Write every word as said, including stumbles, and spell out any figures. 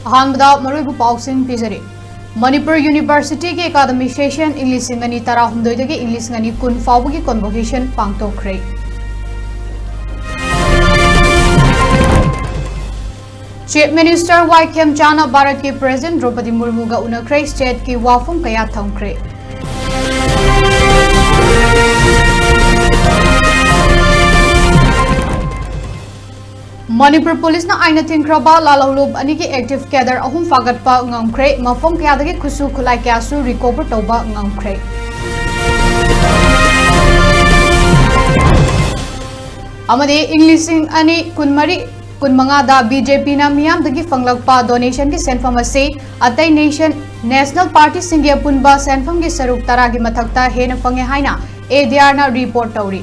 ꯑꯍꯥꯟꯕꯗ ꯃꯔꯨꯑꯣꯏꯕ ꯄꯥꯎꯁꯤꯡ ꯄꯤꯖꯔꯤ꯫ ꯃꯅꯤꯄꯨꯔ ꯌꯨꯅꯤꯚꯔꯁꯤꯇꯤꯒꯤ ꯑꯦꯀꯥꯗꯃꯤꯛ ꯁꯦꯁꯟ ꯏꯪ ꯂꯤꯁꯤꯡ ꯑꯅꯤ ꯇꯔꯥꯍꯨꯝꯗꯣꯏꯗꯒꯤ ꯏꯪ ꯂꯤꯁꯤꯡ ꯑꯅꯤ ꯀꯨꯟ ꯐꯥꯎꯕꯒꯤ ꯀꯣꯟꯚꯣꯀꯦꯁꯟ ꯄꯥꯡꯊꯣꯛꯈ꯭ꯔꯦ꯫ ꯆꯤꯐ ꯃꯤꯅꯤꯁꯇꯔ ꯋꯥꯏ ꯈꯦꯝꯆꯥꯅ ꯚꯥꯔꯠꯀꯤ ꯄ꯭ꯔꯦꯁꯤꯗꯦꯟꯠ ꯗ꯭ꯔꯧꯄꯗꯤ ꯃꯨꯔꯃꯨꯒ ꯎꯅꯈ꯭ꯔꯦ, ꯁ꯭ꯇꯦꯠꯀꯤ ꯋꯥꯐꯝ ꯀꯌꯥ ꯊꯝꯈ꯭ꯔꯦ꯫ ꯃꯅꯤꯄꯨꯔ ꯄꯨꯂꯤꯁꯅ ꯑꯥꯏꯟꯅ ꯊꯤꯡꯈ꯭ꯔꯕ ꯂꯥꯜꯍꯧꯂꯨꯞ ꯑꯅꯤꯒꯤ ꯑꯦꯛꯇꯤꯚ ꯀꯦꯗꯔ ꯑꯍꯨꯝ ꯐꯥꯒꯠꯄ ꯉꯝꯈ꯭ꯔꯦ, ꯃꯐꯝ ꯀꯌꯥꯗꯒꯤ ꯈꯨꯠꯁꯨ ꯈꯨꯠꯂꯥꯏ ꯀꯌꯥꯁꯨ ꯔꯤꯀꯣꯚꯔ ꯇꯧꯕ ꯉꯝꯈ꯭ꯔꯦ꯫ ꯑꯃꯗꯤ ꯏꯪ ꯂꯤꯁꯤꯡ ꯑꯅꯤ ꯀꯨꯟꯃꯔꯤ ꯀꯨꯟꯃꯉꯥꯗ ꯕꯤ ꯖꯦ ꯄꯤꯅ ꯃꯤꯌꯥꯝꯗꯒꯤ ꯐꯪꯂꯛꯄ ꯗꯣꯅꯦꯁꯟꯒꯤ ꯁꯦꯟꯐꯝ ꯑꯁꯤ ꯑꯇꯩ ꯅꯦꯁꯟ, ꯅꯦꯁꯅꯦꯜ ꯄꯥꯔꯇꯤꯁꯤꯡꯒꯤ ꯑꯄꯨꯟꯕ ꯁꯦꯟꯐꯝꯒꯤ ꯁꯔꯨꯛ ꯇꯔꯥꯒꯤ ꯃꯊꯛꯇ ꯍꯦꯟꯅ ꯐꯪꯉꯦ ꯍꯥꯏꯅ ꯑꯦ ꯗꯤ ꯑꯥꯔꯅ ꯔꯤꯄꯣꯔꯠ ꯇꯧꯔꯤ꯫